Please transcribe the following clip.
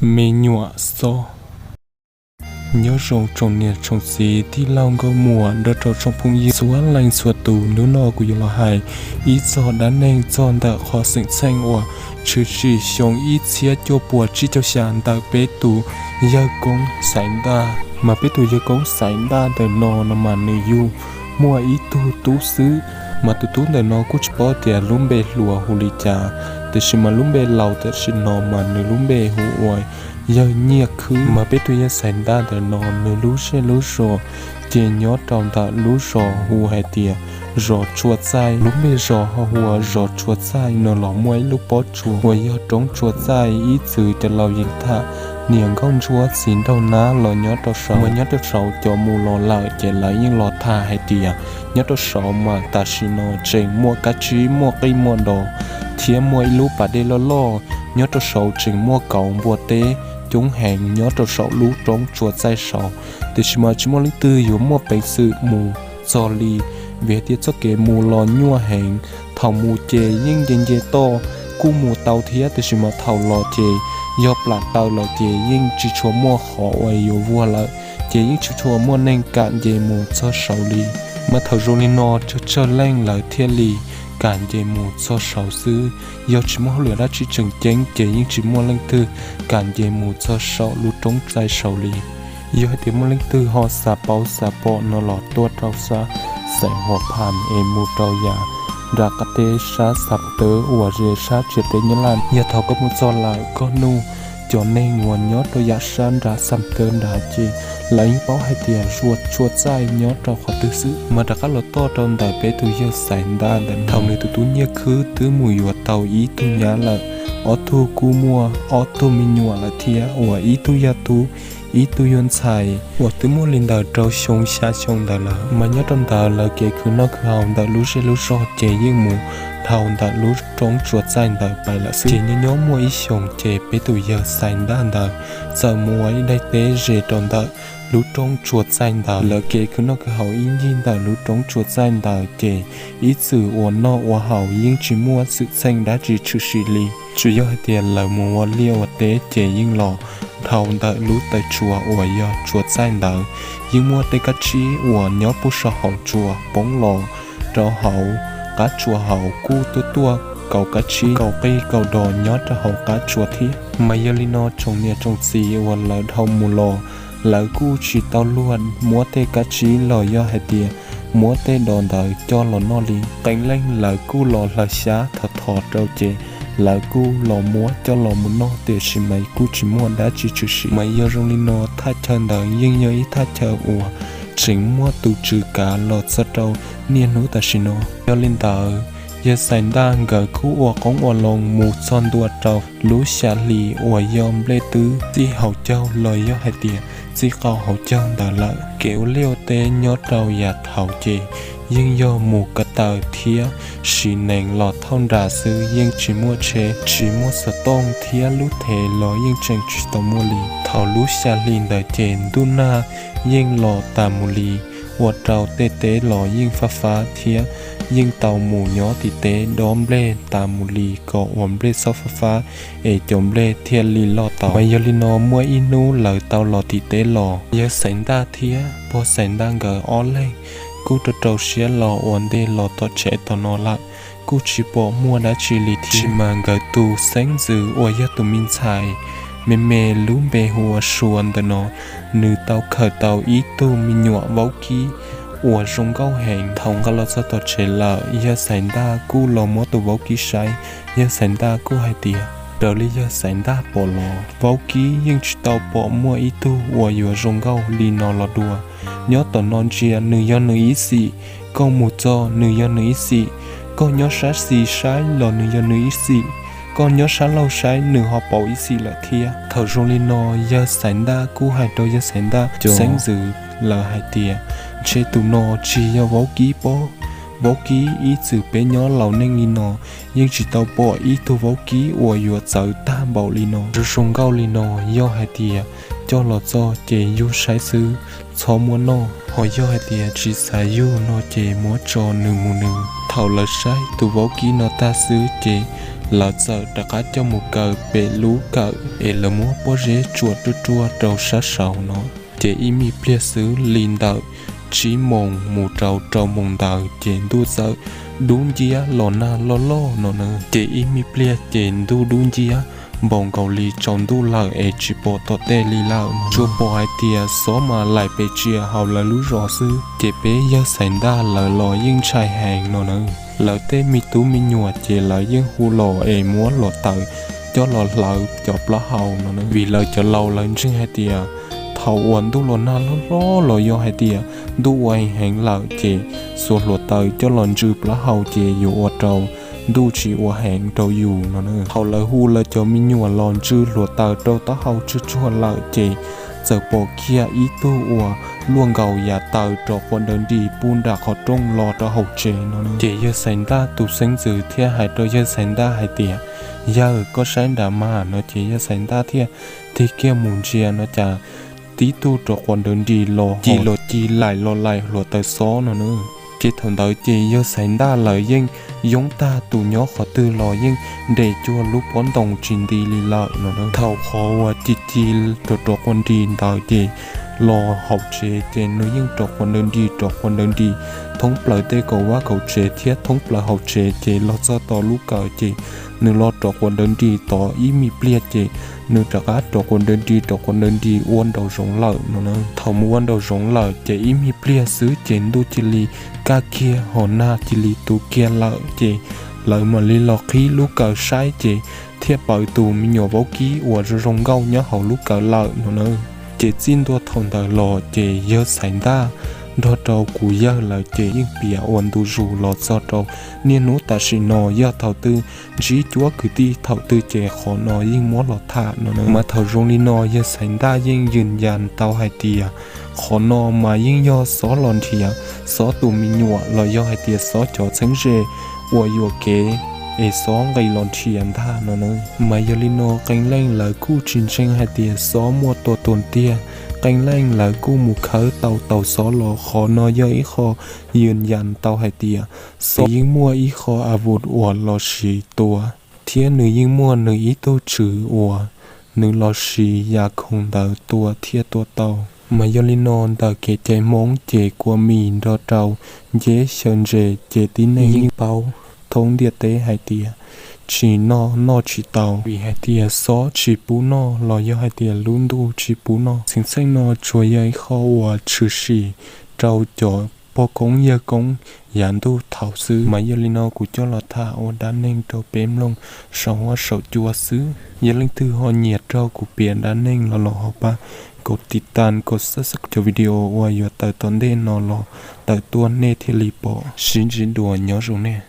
Me nyuam xoj. Nyob zoo tsoom niam tsoom txiv tij laug nkauj muam nrog rau tsoom phooj ywg txhua leej txhua tus, hnub no kuv yuav los hais ib txog dab neeg txog ntawm qhov xwm txheej uas tshwm sim xyoo ib txhiab cuaj puas tsib caug xya ntawm peb tus yawg koob Xaiv Ntaj. Mas peb tus yawg koob Xaiv Ntaj ntawm no no mas nws yug muaj ib tug tub xwb, mas tus tub ntawm no kuj tsis paub tias lub npe hluas hu li cas, tiam sis mas lub npe laus tam sim no mas nws lub npe hu ua yawg Nyiaj Khwb. Mas peb tus yawg Xaiv Ntaj ntawm no nws lub zej lub zos ces nyob rau ntawm lub zos hu hais tias zos Tsua Txaij. Lub npe zos ho hu ua zos Tsua Txaij no los muaj ib lub pob tsuas uas yog roob Tsua Txaij ib txwm cov laus yeej tham niam nkauj ntsuab txiv nraug nab los nyob rau saud. Mas nyob rau saud cov mus los lawm ces lawv yeej los tham hais tias nyob rau saud mas tam sim no tseem muaj kab tsib muaj qij muaj dos thiab muaj ib lub pas dej loj loj. Nyob rau saud tseem muaj kauv npua teb coob heev nyob rau saum lub roob Tsua Txaij saud, tiam sis mas tsis muaj leej twg yuav muaj peev xwm mus txog li, vim hais tias txoj kev mus los nyuaj heev. Thaum mus ces yeej nce nce toj kuj mus tau thiab, tiam sis mas thaum los ces yog plam taw lawm ces yeej tsis tshua muaj qhov uas yuav vuag lawm, ces yeej tsis tshua muaj neeg kam nce mus txog saud li. Mas thaum zoo li no tsawg tsawg leej lawv thiaj li kam nce mus txog saud xwb. Yog tsis muaj hauj lwm dab tsi tseem ceeb ces yeej tsis muaj leej twg kam nce mus txog saum lub roob Txaij saud li. Yog hais tias muaj leej twg ho xav paub xav pom no los tuaj rau sab xeev Huas Phas es mus rau yav nram qab teb sab Xam Tawb uas ze sab tsev teb Nyab Laj. Yog thaum koj mus txog lawm koj nug cov neeg uas nyob rau yav sab nram Xam Tawb nrad ces lawv yeej paub hais tias zos Tsua Txaij nyob rau qhov twg xwb. Mas rov qab los txog rau ntawm peb tus yawg Xaiv Ntaj ntawm no, thaum nws tus tub Nyiaj Khwb twb mus yuav tau ib tug nyab lawm, ob tug kuj muaj ob tug me nyuam lawm thiab, uas ib tug yog tub ib tug yog ntxhais uas twb muaj li ntawm rau xyoo xya xyoo ntawd lawm. Mas nyob rau ntawd lawv kev khwv noj khwv haus ntawm lub zej lub zog ces yeej mus dhau ntawm lub roob Tsua Txaij ntawd pais lawm xwb. Ces nyob nyob muaj ib xyoos ces peb tus yawg Xaiv Ntaj ntawd txawm mus ua ib daim teb ze rau ntawm lub roob Tsua Txaij ntawd. Lawv kev khwv noj khwv haus ib ncig ntawm lub roob Tsua Txaij ntawd ces ib txwm ua noj ua haus yeej tsis muaj xwm txheej dab tsi tshwm sim li. Tsuas yog hais tias lawv mus ua liaj ua teb ces yeej los dhau ntawm lub taw tsua uas yog Tsua Txaij ntawd. Yeej muaj tej kab tsib uas nyob puag saum hauv tsua poob los rau hauv qab tsua hauv, kuj tuaj tuaj kaus kab tsib kaus qij kaus dos nyob rau hauv qab tsua thiab. Mas yog li no tsoom niam tsoom txiv uas lawv dhau mus los, lawv kuj tsis tau luag muab tej kab tsib los yog hais tias muab tej dos ntawd coj los noj li. Qee leej lawv kuj los hlawv xyab thov thov rau ces lawv kuj los muab coj los mus noj, tiam sis mas kuj tsis muaj dab tsi tshwm sim. Mas yog zoo li no thaj chaw ntawd yeej yog ib thaj chaw uas tseem muaj tus tswv kav los txog rau niaj hnub tam sim no. Yog li ntawd yawg Xaiv Ntaj nkawd kuj ua qoob ua loo mus txog ntua rau lub xya hli uas yog nplej twb txij hauv caug los yog hais tias txij qau hauv caug ntawd lawm. Kev ua liaj ua teb nyob rau yav thaud ces yeej yog mus ko taw thiab siv nees los thauj nram xwb, yeej tsis muaj tsheb tsis muaj xov tooj thiab lub thev los yeej tseem tsis tau muaj li. Thaum lub xya hli ntawd ces ntuj nag yeej los tas mus li, ua rau tej teb los yeej fab fab thiab yeej tau mus nyob tim teb dob nplej tas mus li kom ua nplej txhob fab fab es cov nplej thiaj li loj tau. Mas yog li no muaj ib hnub lawv tau los tim teb los, yawg Xaiv Ntaj thiab pog Xaiv Ntaj nkawd ob leeg kuj rau rau siab los ua ntej los tom tsev tom no lawm, kuj tsis pom muaj dab tsi li thiab. Tsis mas nkawd tus xeeb ntxwv uas yog tus me ntxhais me me lub npe hu ua Sua ntawm no, nws tau khaws tau ib tug me nyuam vaub kib uas zoo nkauj heev. Thaum nqa los txog tom tsev lawm, yawg Xaiv Ntaj kuj los muab tus vaub kib saib. Yawg Xaiv Ntaj kuj hais tias raws li yawg Xaiv Ntaj pom los vaub kib yeej tsis tau pom muaj ib tug uas yuav zoo nkauj li no los dua. Nyob tom no ntsia nws yog nws ib xim, koj mus txog nws yog nws ib xim, koj nyob sab xis saib los nws yog nws ib xim, koj nyob sab laug saib nws ho pauv ib xim lawm thiab. Thaum zoo li no yawg Xaiv Ntaj kuj hais rau yawg Xaiv Ntaj cov xeeb ntxwv lawm hais tias ntshe tus no tsis yog vaub kib pob. Vaub kib ib txwm peb nyob laus neej li no yeej tsis tau pom ib tug vaub kib uas yuav txawv tag npaum li no, zoo zoo nkauj li no. Yog hais tias coj los txog ces yug saib xwb, txhob muab noj. Ho yog hais tias tsis xav yug no ces muab tso nws mus nws. Thaum lawv saib tus vaub kib no tag xwb ces Lawv txawm rov qab coj mus kaw pem lub kawm es lawv muab pob zeb tsuam ruaj ruaj rau sab saud no. Ces ib me pliag xwb li ntawm tsib moos mus rau rau moos ntawd ces ntuj txawm dub nciab los nag loj loj no na. Ces ib me pliag ces ntuj dub nciab npaum nkaus li tsaus ntuj lawm es tsis pom tom tej li lawm. Tsuas pom hais tias xob mas laim pes tsia hauv lawv lub zos xwb. Ces peb yawg Xaiv Ntaj lawv los yeej ntshai heev no na. Lawv tej me tub me nyuam ces lawv yeej hu los es muab hluav taws coj los hlawv cov plaub hau no na. Vim lawv cov laus lawv ntseeg hais tias thaum uas ntuj los nag loj hlob los yog hais tias ntuj ua heev heev lawm ces xuas hluav taws coj los ntsw plaub hau ces yuav ua rau ntuj tsis ua heev rau yus no na. Thaum lawv hu lawv cov me nyuam los ntsw hluav taws rau taub hau tsuag tsuag lawm ces txawm pom kiag ib tug uas luaj nkaus yav taws rov quas nrawv nris puag nram qhov rooj los rau hauv tsev no. Ces yawg Xaiv Ntaj tus xeeb ntxwv thiaj hais rau yawg Xaiv Ntaj hais tias, Yawg, koj saib nrad mas no. Ces yawg Xaiv Ntaj thiaj tig kiag mus ntsia no cas tib tug rov quas nrawv nris los ci los ci laim los laim hluav taws xob no na. Ces thaum ntawd ces yawg Xaiv Ntaj lawv yeej yoob tag tus nyob qhov twg los yeej nres cuag lub pob ntoos tsis nti li lawm no. Thaum qhov uas ci ci rov rov quas nris ntawd ces los hauv tsev ces nws yeej rov quas nrawv nris rov quas nrawv nris thoob plaws tej kaum vaj kaum tsev thiab thoob plaws hauv tsev ces los txog tom lub kawm ces nws los rov quas nrawv nris tod ib me pliag ces nws rov qab rov quas nrawv nris rov quas nrawv nris ua nraum zoov lawm no na. Thaum mus ua nraum zoov lawm ces ib me pliag xwb ces ntuj cia li kaj kiag ho nag cia li tu kiag lawm ces lawv mam li los qhib lub kawm saib ces thiaj pom tus me nyuam vaub kib uas zoo zoo nkauj nyob hauv lub kawm lawm no na. Ces txij ntua thaum ntawd los ces yawg Xaiv Ntaj nrog rau kuv yawg lawv ces yeej piav ua ntu zus los txog rau niaj hnub tam sim no yog thaum twg ntsib cuab kwv tij thaum twg ces qhov no yeej muab los tham no na. Mas thaum zoo li no yawg Xaiv Ntaj yeej yws yas tau hais tias qhov no mas yeej yog xob los nrhiav xob tus me nyuam los yog hais tias xob cov txheeb ze uas yuam kev es xob nqis los nrhiav ntag no na. Mas yog li no qee leej lawv kuj tsis ntseeg hais tias xob muaj tua tuag tiag. Qee leej lawv kuj mus khawb tau tau xob los qhov no yog ib qho yws yas tau hais tias xob yeej muaj ib qho a vus uas los sis tua thiab nws yeej muaj nws ib tug tswv uas nws los sis yam khoom ntawd tua thiaj tua tau. Mas yog li no ntawm kev cai Hmoob ces kua mis nrog rau nceb xyaw ntses ces tib neeg yeej paub thoob ntiaj teb hais tias tsis noj noj tsis tau vim hais tias xob tsis pub noj los yog hais tias lub ntuj tsis pub noj. Xeev Txheej no tsuas yog ib qho uas tshwm sim rau cov pog koob yawg koob yav ntuj thaud xwb. Mas yog li no kuv coj los tham ua dab neeg rau peb mloog saum huab saum cua xwb. Yog leej twg ho nyiam raug kuv piav dab neeg los los ho pab kom tiv tas kom subscribe cov video uas yuav tawm tom ntej no los tawm tuaj nej thiaj li pom. Sib ntsib dua, nyob zoo nej.